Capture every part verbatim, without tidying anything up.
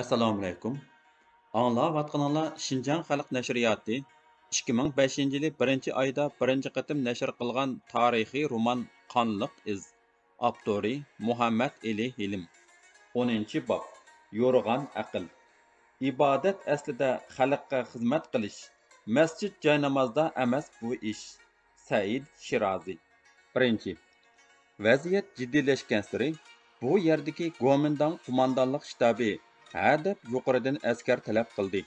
ئەسسالامۇئەلەيكۇم. ئاڭلاۋاتقىنىڭلار شىنجاڭ خەلق نەشرىياتى ئىككى مىڭ بەشىنچى يىلى بىرىنچى ئايدا بىرىنچى قېتىم نەشر قىلغان تارىخىي رومان قانلىق ئىز. ئاپتورى مۇھەممەد ئېلى ھېلىم. ئونىنچى باب، يورۇغان ئەقىل. ئىبادەت ئەسلىدە خەلققە خىزمەت قىلىش. مەسچىت جاينامازدا ئەمەس بۇ ئىش. سەئىد شىرازى. بىرىنچى، ۋەزىيەت جىددىيلەشكەنسېرى بۇ يەردىكى گومىنداڭ قوماندانلىق شتابى ھەدەپ يۇقىرىدىن ئەسكەر تەلەپ قىلدى.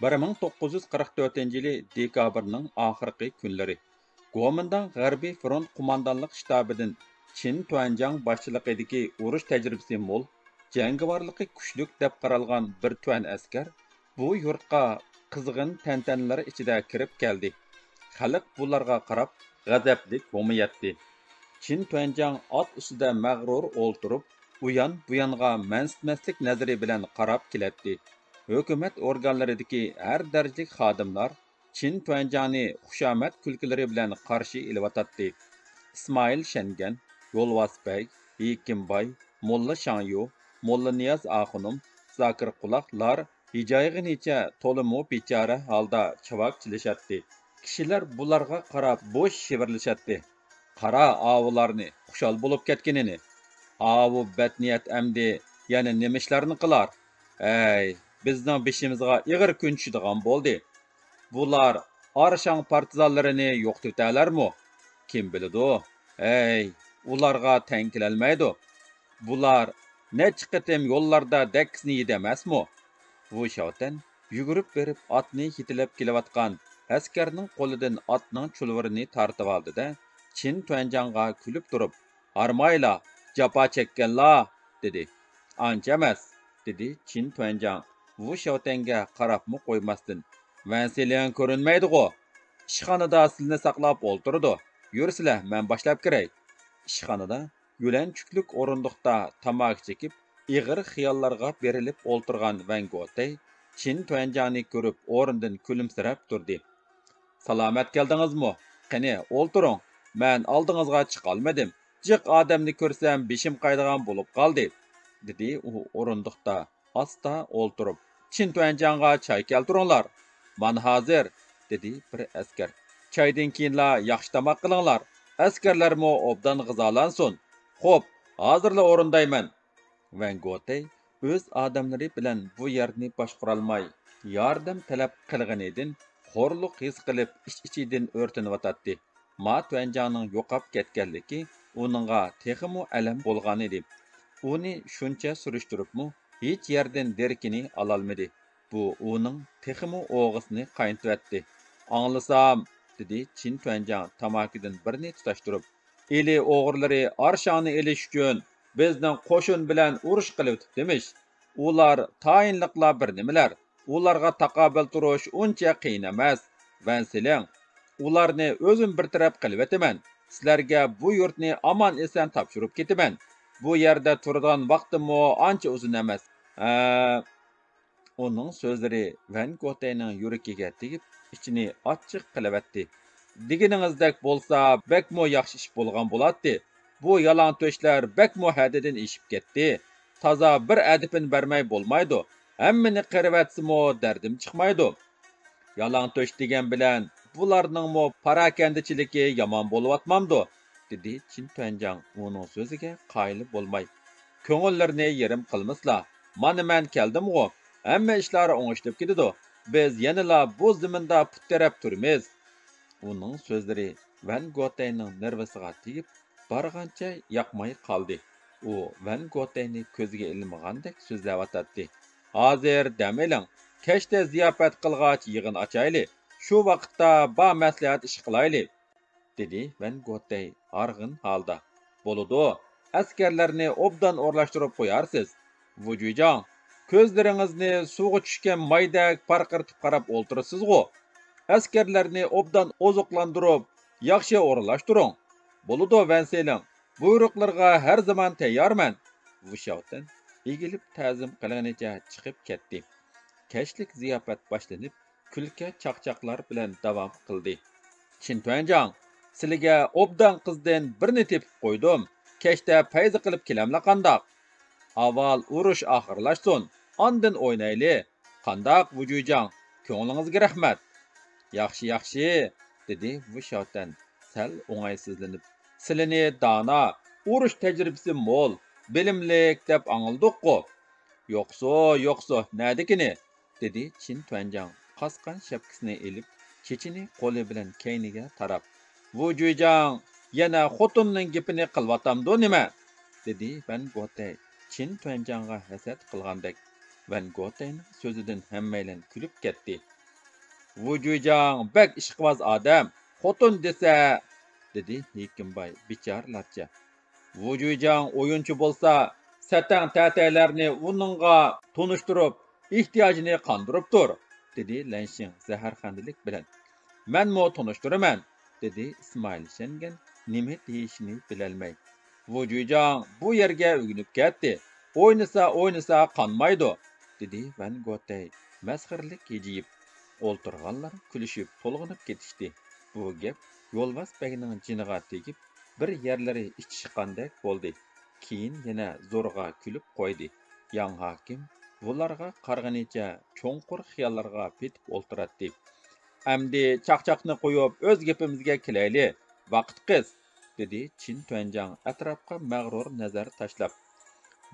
بىر مىڭ توققۇز يۈز قىرىق تۆتىنچى يىلى دېكابىرنىڭ ئاخىرقى كۈنلىرى گومىنداڭ غەربىي فرونت قوماندانلىق شتابىدىن چىن تۈەنجاڭ باشچىلىقىدىكى ئۇرۇش تەجرىبىسى مول، جەڭگىۋارلىقى كۈچلۈك دەپ قارالغان بىر تۈەن ئەسكەر بۇ يۇرتقا قىزغىن تەنتەنىلەر ئىچىدە كىرىپ كەلدى. خەلق بۇلارغا قاراپ غەزەپلىك ھومىيەتتى. چىن تۈەنجاڭ ئات ئۈستىدە مەغرۇر ئولتۇرۇپ، ئۇيان بۇيانغا مەنسىتمەسلىك نەزىرى بىلەن قاراپ كېلەتتى. ھۆكۈمەت ئورگانلىرىدىكى ھەر دەرىجىلىك خادىملار چىن تۈەنجاڭنى خۇشامەت كۈلكىلىرى بىلەن قارشى ئېلىۋاتاتتى. ئىسمائىل شەنگەن، يولۋاس بەگ، ھېكىمباي، موللا شاڭيۇ، موللا نىياز ئاخۇنۇم، زاكىر قۇلاقلار ھىجايغىنىچە تولىمۇ بىچارە ھالدا چاۋاك چېلىشاتتى. كىشىلەر بۇلارغا قاراپ بوش شىۋىرلىشاتتى. قارا ئاۋۇلارنى خۇشال بولۇپ كەتكىنىنى. ئاۋۇ بەتنىيەت ئەمدى يەنە نېمە ئىشلارنى قىلار؟ ھەي، بىزنىڭ بېشىمىزغا ئېغىر كۈن چۈشىدىغان بولدى. بۇلار ئارشاڭ پارتىزانلىرىنى يوقىتىۋېتەلەرمۇ؟ كىم بىلىدۇ؟ ھەي، ئۇلارغا تەڭ كېلەلمەيدۇ. بۇلار نەچچە قېتىم يوللاردا دەككىسىنى يېدى ئەمەسمۇ؟ ۋۇ شياۋتەن يۈگۈرۈپ بېرىپ ئاتنى يېتىلەپ كېلىۋاتقان ئەسكەرنىڭ قولىدىن ئاتنىڭ چۇلۋۇرىنى تارتىۋالدى-دە، چىن تۈەنجاڭغا كۈلۈپ تۇرۇپ، ھارمايلا، جاپا چەككەنلا، دېدى. ئانچە ئەمەس، دېدى چىن تۈەنجاڭ ۋۇ شياۋتەنگە قاراپمۇ قويماستىن. ۋەنسىلىڭ كۆرۈنمەيدىغۇ؟ ئىشخانىدا سىلىنى ساقلاپ ئولتۇرىدۇ. يۈرسىلە، مەن باشلاپ كىرەي. ئىشخانىدا يۆلەنچۈكلۈك ئورۇندۇقتا تاماكا چېكىپ، ئېغىر خىياللارغا بېرىلىپ ئولتۇرغان ۋەن گوتەي چىن تۈەنجاڭنى كۆرۈپ ئورنىدىن كۈلۈمسىرەپ تۇردى. سالامەت كەلدىڭىزمۇ؟ قېنى، ئولتۇرۇڭ. مەن ئالدىڭىزغا چىقالمىدىم. جىق ئادەمنى كۆرسەم بېشىم قايىدىغان بولۇپ قالدى، دېدى ئۇ ئورۇندۇقتا ئاستا ئولتۇرۇپ. چىن تۈەنجاڭغا چاي كەلتۈرۈڭلار. مانا ھازىر، دېدى بىر ئەسكەر. چايدىن كېيىنلا ياخشى تاماق قىلىڭلار. ئەسكەرلەرمۇ ئوبدان غىزالانسۇن. خوپ، ھازىرلا ئورۇندايمەن. ۋەن گوتەي ئۆز ئادەملىرى بىلەن بۇ يەرنى باشقۇرالماي، ياردەم تەلەپ قىلغىنىدىن خورلۇق ھېس قىلىپ ئىچ-ئىچىدىن ئۆرتىنىۋاتاتتى. ما تۈەنجاڭنىڭ يوقاپ كەتكەنلىكى ئۇنىڭغا تېخىمۇ ئەلەم بولغانىدى. ئۇنى شۇنچە سۈرۈشتۈرۈپمۇ ھېچ يەردىن دېرىكىنى ئالالمىدى. بۇ ئۇنىڭ تېخىمۇ ئوغىسىنى قاينىتىۋەتتى. ئاڭلىسام، دېدى چىن تۈەنجاڭ تاماكىدىن بىرنى تۇتاشتۇرۇپ، ئىلى ئوغرىلىرى ئارشاڭنى ئېلىش ئۈچۈن بىزنىڭ قوشۇن بىلەن ئۇرۇش قىلىۋېتىپتىمىش. ئۇلار تايىنلىقلا بىر نېمىلەر. ئۇلارغا تاقابىل تۇرۇش ئۇنچە قىيىن ئەمەس. ۋەنسىلىڭ، ئۇلارنى ئۆزۈم بىر تەرەپ قىلىۋېتىمەن. سىلەرگە بۇ يۇرتنى ئامان-ئېسەن تاپشۇرۇپ كېتىمەن. بۇ يەردە تۇرىدىغان ۋاقتىممۇ ئانچە ئۇزۇن ئەمەس. ھە. ئۇنىڭ سۆزلىرى ۋەن گوتەينىڭ يۈرىكىگە تېگىپ، ئىچىنى ئاچچىق قىلىۋەتتى. دېگىنىڭىزدەك بولسا، بەكمۇ ياخشى ئىش بولغان بولاتتى. بۇ يالاڭتۆشلەر بەكمۇ ھەددىدىن ئېشىپ كەتتى. تازا بىر ئەدىپىنى بەرمەي بولمايدۇ. ھەممىنى قىرىۋەتسىمۇ دەردىم چىقمايدۇ. يالاڭتۆش دېگەن بىلەن بۇلارنىڭمۇ پاراكەندىچىلىكى يامان بولۇۋاتمامدۇ؟ دېدى چىن تۈەنجاڭ ئۇنىڭ سۆزىگە قايىل بولماي. كۆڭۈللىرىنى يېرىم قىلمىسىلا، مانا مەن كەلدىمغۇ، ھەممە ئىشلار ئوڭشىلىپ كېتىدۇ. بىز يەنىلا بۇ زېمىندا پۇت تىرەپ تۇرىمىز. ئۇنىڭ سۆزلىرى ۋەن گوتەينىڭ نېرۋىسىغا تېگىپ، بارغانچە ياقماي قالدى. ئۇ ۋەن گوتەينى كۆزىگە ئىلمىغاندەك سۆزلەۋاتاتتى. ھازىر دەم ئېلىڭ، كەچتە زىياپەت قىلغاچ يىغىن ئاچايلى، شۇ ۋاقىتتا بار مەسلىھەت ئىش قىلايلى. دېدى ۋەن گوتەي ھارغىن ھالدا. بولىدۇ، ئەسكەرلەرنى ئوبدان ئورۇنلاشتۇرۇپ قويارسىز. ۋۇجۈيجاڭ، كۆزلىرىڭىزنى سۇغا چۈشكەن مايدەك پارقىرىتىپ قاراپ ئولتۇرىسىزغۇ؟ ئەسكەرلەرنى ئوبدان ئوزۇقلاندۇرۇپ، ياخشى ئورۇنلاشتۇرۇڭ. بولىدۇ، ۋەنسىلىڭ، بۇيرۇقلىرىغا ھەر زامان تەييارمەن. ۋۇشياۋتەن ئېگىلىپ تەزىم قىلغىنىچە چىقىپ كەتتى. كەچلىك زىياپەت باشلىنىپ، كۈلكە-چاقچاقلار بىلەن داۋام قىلدى. چىن تۈەنجاڭ، سىلىگە ئوبدان قىزدىن بىرنى تېپىپ قويدۇم. كەچتە پەيزى قىلىپ كېلەملا قانداق؟ ئاۋۋال ئۇرۇش ئاخىرلاشسۇن. ئاندىن ئوينايلى. قانداق، ۋۇجۈيجاڭ؟ كۆڭلىڭىزگە رەھمەت. ياخشى، ياخشى، دېدى ۋۇ شياۋتەن سەل ئوڭايسىزلىنىپ. سىلىنى دانا، ئۇرۇش تەجرىبىسى مول، بىلىملىك دەپ ئاڭلىدۇققۇ. يوقسۇ، يوقسۇ، نەدىكىنى؟ دېدى چىن تۈەنجاڭ قاسقان شەپكىسىنى ئېلىپ، چېچىنى قولى بىلەن كەينىگە تاراپ. ۋۇ جۈيجاڭ يەنە خوتۇننىڭ گېپىنى قىلىۋاتامدۇ نېمە؟ دېدى ۋەن گوتەي چىن تۈەنجاڭغا ھەسەت قىلغاندەك. ۋەن گوتەينىڭ سۆزىدىن ھەممەيلەن كۈلۈپ كەتتى. ۋۇ جۈيجاڭ بەك ئىشقىباز ئادەم، خوتۇن دېسە، دېدى ھېكىمباي بىچارىلارچە. ۋۇ جۈيجاڭ ئويۇنچى بولسا، سەتەڭ تەتەيلەرنى ئۇنىڭغا تونۇشتۇرۇپ، ئېھتىياجىنى قاندۇرۇپ تۇر، دېدى لەنشىڭ زەھەرخەندىلىك بىلەن. مەنمۇ تونۇشتۇرىمەن، دېدى ئىسمائىل شەنگەن نېمە دېيىشىنى بىلەلمەي. ۋۇ جۈيجاڭ بۇ يەرگە ئۆگىنىپ كەتتى، ئوينىسا، ئوينىسا قانمايدۇ، دېدى ۋەن گوتەي مەسخىرىلىك ھىجىيىپ. ئولتۇرغانلار كۈلۈشۈپ تولغىنىپ كېتىشتى. بۇ گەپ يولۋاس بەگنىڭ جېنىغا تېگىپ، بىر يەرلىرى ئىچىشقاندەك بولدى. كېيىن يەنە زورغا كۈلۈپ قويدى. ياڭ ھاكىم بۇلارغا قارىغىنىچە چوڭقۇر خىياللارغا پېتىپ ئولتۇراتتى. ئەمدى چاقچاقنى قويۇپ، ئۆز گېپىمىزگە كېلەيلى. ۋاقىت قىس، دېدى چىن تۈەنجاڭ ئەتراپقا مەغرۇر نەزەر تاشلاپ.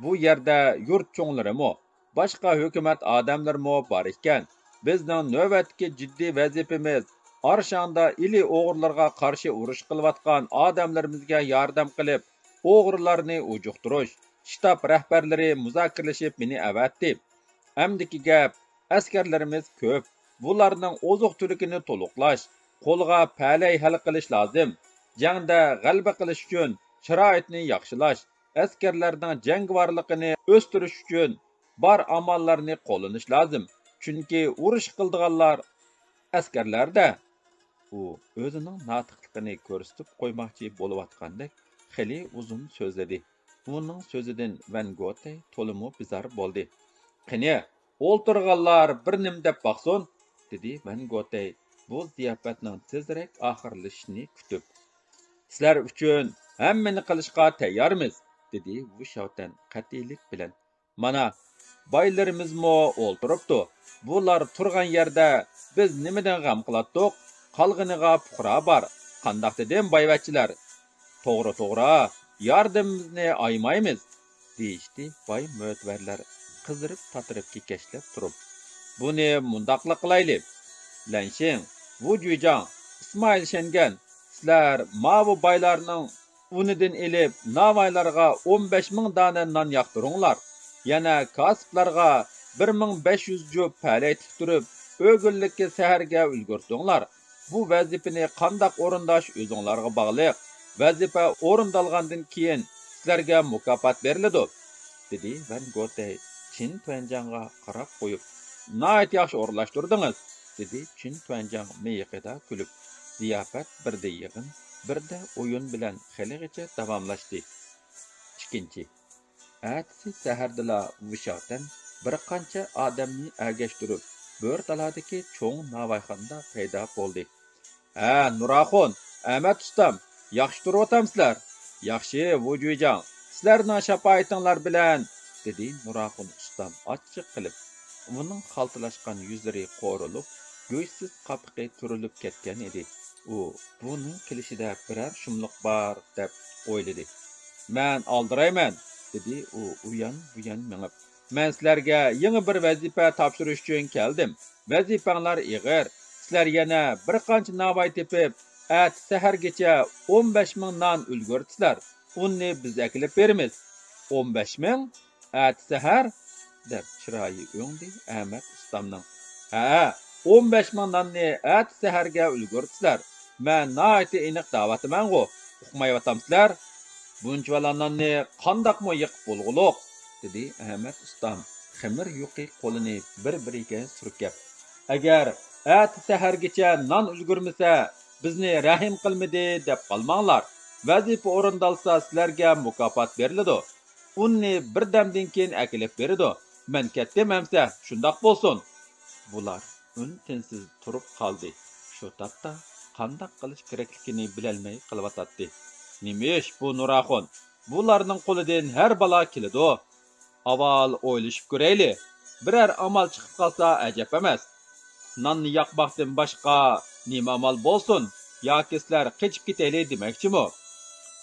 بۇ يەردە يۇرت چوڭلىرىمۇ، باشقا ھۆكۈمەت ئادەملىرىمۇ بار ئىكەن. بىزنىڭ نۆۋەتتىكى جىددىي ۋەزىپىمىز، ئارشاڭدا ئىلى ئوغرىلىرىغا قارشى ئۇرۇش قىلىۋاتقان ئادەملىرىمىزگە ياردەم قىلىپ، ئوغرىلارنى ئۇجۇقتۇرۇش. شتاب رەھبەرلىرى مۇزاكىرىلىشىپ مېنى ئەۋەتتى. ئەمدىكى گەپ، ئەسكەرلىرىمىز كۆپ. بۇلارنىڭ ئوزۇق-تۈلۈكىنى تولۇقلاش، قولغا پەلەي ھەل قىلىش لازىم. جەڭدە غەلىبە قىلىش ئۈچۈن شارائىتنى ياخشىلاش، ئەسكەرلەرنىڭ جەڭگىۋارلىقىنى ئۆستۈرۈش ئۈچۈن بار ئاماللارنى قوللىنىش لازىم. چۈنكى ئۇرۇش قىلىدىغانلار ئەسكەرلەردە. ئۇ ئۆزىنىڭ ناتىقلىقىنى كۆرسىتىپ قويماقچى بولۇۋاتقاندەك خېلى ئۇزۇن سۆزلىدى. ئۇنىڭ سۆزىدىن ۋەن گوتەي تولىمۇ بىزار بولدى. قېنى، ئولتۇرغانلار بىر نېمە دەپ باقسۇن، دېدى ۋەن گوتەي بۇ زىياپەتنىڭ تېزرەك ئاخىرلىشىشىنى كۈتۈپ. سىلەر ئۈچۈن ھەممىنى قىلىشقا تەييارمىز، دېدى ۋۇ شياۋتەن قەتئىيلىك بىلەن. مانا، بايلىرىمىزمۇ ئولتۇرۇپتۇ. بۇلار تۇرغان يەردە بىز نېمىدىن غەم قىلاتتۇق؟ قالغىنىغا پۇقرا بار. قانداق دېدىم، بايۋەچچىلەر؟ توغرا، توغرا، ياردىمىمىزنى ئايىمايمىز، دېيىشتى باي مۆتىۋەرلەر قىزىرىپ تاتىرىپ كېكەچلەپ تۇرۇپ. بۇنى مۇنداقلا قىلايلى. لەنشىڭ، ۋۇ جۈيجاڭ، ئىسمائىل شەنگەن، سىلەر ماۋۇ بايلارنىڭ ئۇنىدىن ئېلىپ، ناۋايلارغا ئون بەش مىڭ دانە نان ياقتۇرۇڭلار. يەنە كاسىپلارغا بىر مىڭ بەش يۈز جۈپ پەلەي تىكتۈرۈپ، ئۆگۈنلۈككە سەھەرگە ئۈلگۈرتۈڭلار. بۇ ۋەزىپىنى قانداق ئورۇنداش ئۆزۈڭلارغا باغلىق. ۋەزىپە ئورۇندالغاندىن كېيىن سىلەرگە مۇكاپات بېرىلىدۇ، دېدى ۋەن گوتەي چىن تۈەنجاڭغا قاراپ قويۇپ. ناھايىتى ياخشى ئورۇنلاشتۇردىڭىز، دېدى چىن تۈەنجاڭ مىيىقىدا كۈلۈپ. زىياپەت بىردە يىغىن، بىردە ئويۇن بىلەن خېلىغىچە داۋاملاشتى. ئىككىنچى. ئەتىسى سەھەردىلا ۋۇشاۋتەن بىر قانچە ئادەمنى ئەگەشتۈرۈپ، بۆرتالادىكى چوڭ ناۋايخانىدا پەيدا بولدى. ھە، نۇراخۇن، ئەمەت ئۇستام، ياخشى تۇرۇۋاتامسىلەر؟ ياخشى، ۋۇ جۈيجاڭ، سىلەرنىڭ شاپائىتىڭلار بىلەن، دېدى نۇراخۇن ئۇستام ئاچچىق قىلىپ. ئۇنىڭ خالتىلاشقان يۈزلىرى قورۇلۇپ، گۆشسىز قاپىقى تۈرۈلۈپ كەتكەن ئىدى. ئۇ بۇنىڭ كېلىشىدە بىرەر شۇملۇق بار دەپ ئويلىدى. مەن ئالدىرايمەن، دېدى ئۇ ئۇيان-بۇيان مېڭىپ. مەن سىلەرگە يېڭى بىر ۋەزىپە تاپشۇرۇش ئۈچۈن كەلدىم. ۋەزىپەڭلار ئېغىر. سىلەر يەنە بىر قانچە ناۋاي تېپىپ، ئەتە سەھەرگىچە ئون بەش مىڭ نان ئۈلگۈرتىسىلەر. ئۇننى بىز ئەكېلىپ بېرىمىز. ئون بەش مىڭ؟ ئەتە سەھەر؟ دەپ چىرايى ئۆڭدى ئەمەت ئۇستامنىڭ. ھە، ئون بەش مىڭ ناننى ئەتە سەھەرگە ئۈلگۈرتىسىلەر. مەن ناھايىتى ئېنىق دەۋاتىمەنغۇ، ئۇقمايۋاتامسىلەر؟ بۇنچىۋالا ناننى قانداقمۇ يېقىپ بولغۇلۇق؟ دېدى ئەمەت ئۇستام خېمىر يۇقى قولىنى بىر-بىرىگە سۈركەپ. ئەگەر ئەتە سەھەرگىچە نان ئۈلگۈرمىسە، بىزنى رەھىم قىلمىدى دەپ قالماڭلار. ۋەزىپە ئورۇندالسا سىلەرگە مۇكاپات بېرىلىدۇ. ئۇننى بىر دەمدىن كېيىن ئەكېلىپ بېرىدۇ. مەن كەتتىم ئەمسە، شۇنداق بولسۇن. بۇلار ئۈن-تىنسىز تۇرۇپ قالدى. شۇ تاپتا قانداق قىلىش كېرەكلىكىنى بىلەلمەي قېلىۋاتاتتى. نېمە ئىش بۇ نۇراخۇن؟ بۇلارنىڭ قولىدىن ھەر بالا كېلىدۇ. ئاۋۋال ئويلىشىپ كۆرەيلى، بىرەر ئامال چىقىپ قالسا ئەجەب ئەمەس. ناننى ياقماقتىن باشقا نېمە ئامال بولسۇن؟ ياكى سىلەر قېچىپ كېتەيلى دېمەكچىمۇ؟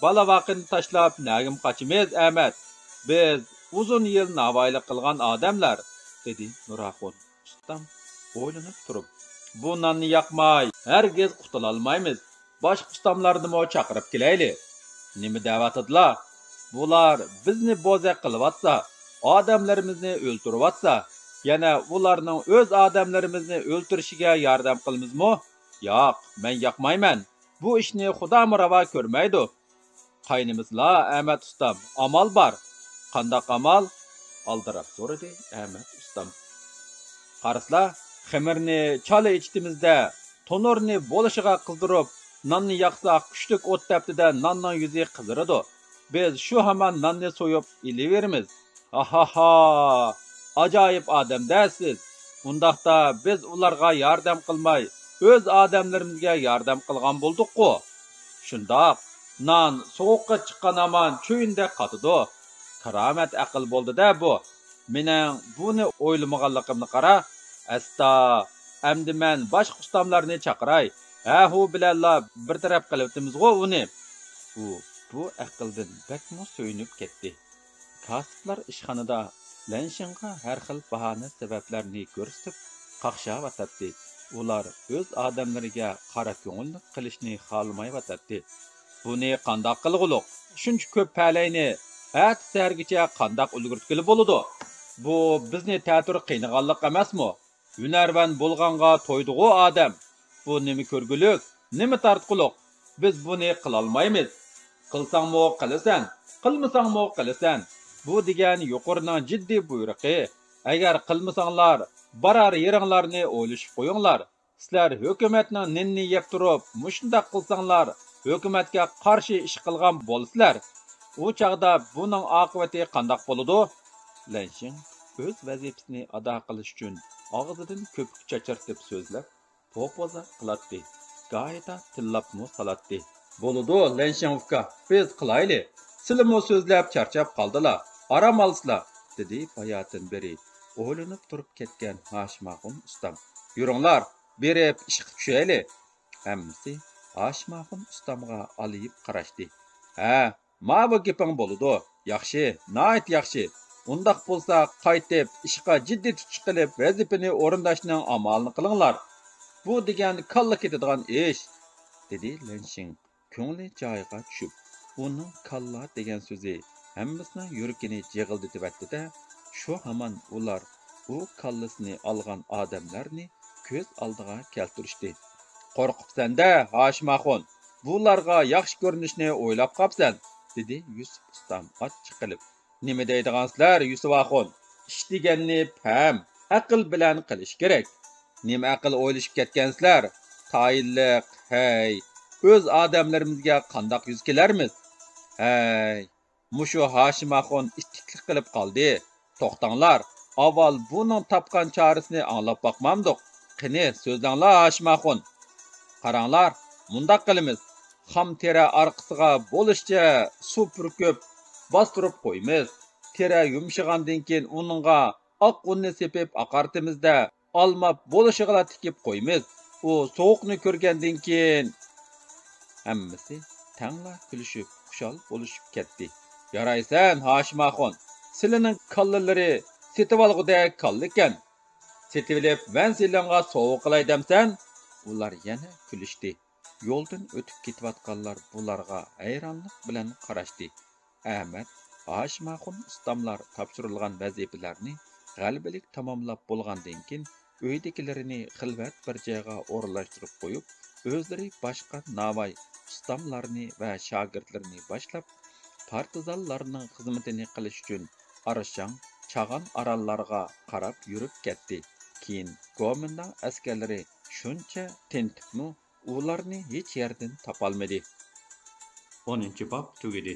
بالا ۋاقىتنى تاشلاپ نەگىمۇ قاچىمىز، ئەمەت؟ بىز ئۇزۇن يىل ناۋايلىق قىلغان ئادەملەر، دېدى نۇراخۇن ئۇستام ئويلىنىپ تۇرۇپ. بۇ ناننى ياقماي ھەرگىز قۇتۇلالمايمىز. باشقا ئۇستاملارنىمۇ چاقىرىپ كېلەيلى. نېمە دەۋاتىدىلا؟ بۇلار بىزنى بوزەك قىلىۋاتسا، ئادەملىرىمىزنى ئۆلتۈرۈۋاتسا، يەنە ئۇلارنىڭ ئۆز ئادەملىرىمىزنى ئۆلتۈرۈشىگە ياردەم قىلىمىزمۇ؟ ياق، مەن ياقمايمەن. بۇ ئىشنى خۇدامۇ راۋا كۆرمەيدۇ. قاينىمىسىلا، ئەمەت ئۇستام، ئامال بار. قانداق ئامال؟ ئالدىراپ سورىدى ئەمەت ئۇستام. قارىسىلا، خېمىرنى چالا ئېچىتىمىز-دە، تونۇرنى بولۇشىغا قىزدۇرۇپ، ناننى ياقساق، كۈچلۈك ئوت تەپتىدە ناننىڭ يۈزى قىزىرىدۇ. بىز شۇ ھامان ناننى سويۇپ ئېلىۋېرىمىز. ھاھاھا! ئاجايىپ ئادەم-دە سىز. ئۇنداقتا بىز ئۇلارغا ياردەم قىلماي، ئۆز ئادەملىرىمىزگە ياردەم قىلغان بولدۇققۇ. شۇنداق، نان سوغۇققا چىققان ھامان چۆيۈندەك قاتىدۇ. كارامەت ئەقىل بولدى-دە بۇ. مېنىڭ بۇنى ئويلىمىغانلىقىمنى قارا. ئەستا، ئەمدى مەن باشقا ئۇستاملارنى چاقىراي. ھە-ھۇ بىلەنلا بىر تەرەپ قىلىۋېتىمىزغۇ ئۇنى. ئۇ بۇ ئەقىلدىن بەكمۇ سۆيۈنۈپ كەتتى. كاسىپلار ئىشخانىدا لەنشىڭغا ھەر خىل باھانە سەۋەبلەرنى كۆرسىتىپ قاقشاۋاتاتتى. ئۇلار ئۆز ئادەملىرىگە قارا كۆڭۈللۈك قىلىشنى خالىمايۋاتاتتى. بۇنى قانداق قىلغۇلۇق؟ شۇنچە كۆپ پەلەينى ئەتە سەھەرگىچە قانداق ئۈلگۈرتكىلى بولىدۇ؟ بۇ بىزنى تەتۈر قىينىغانلىق ئەمەسمۇ؟ ھۈنەرۋەن بولغانغا تويدىغۇ ئادەم. بۇ نېمە كۆرگۈلۈك، نېمە تارتقۇلۇق؟ بىز بۇنى قىلالمايمىز. قىلساڭمۇ قىلىسەن، قىلمىساڭمۇ قىلىسەن. بۇ دېگەن يۇقىرىنىڭ جىددىي بۇيرۇقى. ئەگەر قىلمىساڭلار، بارار يېرىڭلارنى ئويلىشىپ قويۇڭلار. سىلەر ھۆكۈمەتنىڭ نېنىنى يەپ تۇرۇپ، مۇشۇنداق قىلساڭلار، ھۆكۈمەتكە قارشى ئىش قىلغان بولىسىلەر. ئۇ چاغدا بۇنىڭ ئاقىۋىتى قانداق بولىدۇ؟ لەنشىڭ ئۆز ۋەزىپىسىنى ئادا قىلىش ئۈچۈن ئاغزىدىن كۆپۈك چاچرىتىپ سۆزلەپ، پوپوزا قىلاتتى. گاھىدا تىللاپمۇ سالاتتى. بولىدۇ، لەنشىڭ ئۇكا، بىز قىلايلى. سىلىمۇ سۆزلەپ چارچاپ قالدىلا، ئارام ئالسىلا، دېدى باياتىن بېرى ئويلىنىپ تۇرۇپ كەتكەن ھاشىمئاخۇن ئۇستام. يۈرۈڭلار، بېرىپ ئىشقا چۈشەيلى. ھەممىسى ھاشىمئاخۇن ئۇستامغا ئالىيىپ قاراشتى. ھە، ماۋۇ گېپىڭ بولىدۇ. ياخشى، ناھايىتى ياخشى. ئۇنداق بولسا قايتىپ ئىشقا جىددىي تۇتۇش قىلىپ ۋەزىپىنى ئورۇنداشنىڭ ئامالىنى قىلىڭلار. بۇ دېگەن كاللا كېتىدىغان ئىش، دېدى لەنشىڭ كۆڭلى جايىغا چۈشۈپ. ئۇنىڭ كاللا دېگەن سۆزى ھەممىسىنىڭ يۈرىكىنى جىغىلدىتىۋەتتى-دە، شۇ ھامان ئۇلار ئۇ كاللىسىنى ئالغان ئادەملەرنى كۆز ئالدىغا كەلتۈرۈشتى. قورقۇپسەن-دە، ھاشىمئاخۇن، بۇلارغا ياخشى كۆرۈنۈشنى ئويلاپ قاپسەن، دېدى يۈسۈپ ئۇستام ئاچچىق قىلىپ. نېمە دەيدىغانسىلەر، يۈسۈپ ئاخۇن؟ ئىش دېگەننى پەم، ئەقىل بىلەن قىلىش كېرەك. نېمە ئەقىل ئويلىشىپ كەتكەنسىلەر؟ تايىنلىق، ھەي، ئۆز ئادەملىرىمىزگە قانداق يۈز كېلەرمىز؟ ھەي، مۇشۇ ھاشىم ئاخۇن ئىتتىكلىك قىلىپ قالدى. توختاڭلار، ئاۋۋال بۇنىڭ تاپقان چارىسىنى ئاڭلاپ باقمامدۇق؟ قېنى، سۆزلەڭلار، ھاشىم ئاخۇن. قاراڭلار، مۇنداق قىلىمىز. خام تېرە ئارقىسىغا بولۇشىچە سۇ پۈركۈپ، باستۇرۇپ قويىمىز. تېرە يۇمشىغاندىن كېيىن ئۇنىڭغا ئاق ئۇننى سېپىپ ئاقارتىمىز-دە، ئالما بولۇشىغىلا تىكىپ قويىمىز. ئۇ سوغۇقنى كۆرگەندىن كېيىن، ھەممىسى تەڭلا كۈلۈشۈپ، خۇشال بولۇشۇپ كەتتى. يارايسەن، ھاشىم ئاخۇن، سىلىنىڭ كاللىلىرى سېتىۋالغۇدەك كاللىكەن. سېتىۋېلىپ، ۋەنسىلىڭغا سوۋغا قىلاي دەمسەن؟ ئۇلار يەنە كۈلۈشتى. يولدىن ئۆتۈپ كېتىۋاتقانلار بۇلارغا ھەيرانلىق بىلەن قاراشتى. ئەمەت، ھاشىم ئاخۇن ئۇستاملار تاپشۇرۇلغان ۋەزىپىلەرنى غەلىبىلىك تاماملاپ بولغاندىن كېيىن، ئۆيدىكىلىرىنى خىلۋەت بىر جايغا ئورۇنلاشتۇرۇپ قويۇپ، ئۆزلىرى باشقا ناۋاي ئۇستاملارنى ۋە شاگىرتلىرىنى باشلاپ، پارتىزانلارنىڭ خىزمىتىنى قىلىش ئۈچۈن ئارشاڭ، چاغان ئاراللارغا قاراپ يۈرۈپ كەتتى. كېيىن گومىنداڭ ئەسكەرلىرى شۇنچە تېنتىپمۇ، ئۇلارنى ھېچ يەردىن تاپالمىدى. ئونىنچى باب تۈگىدى.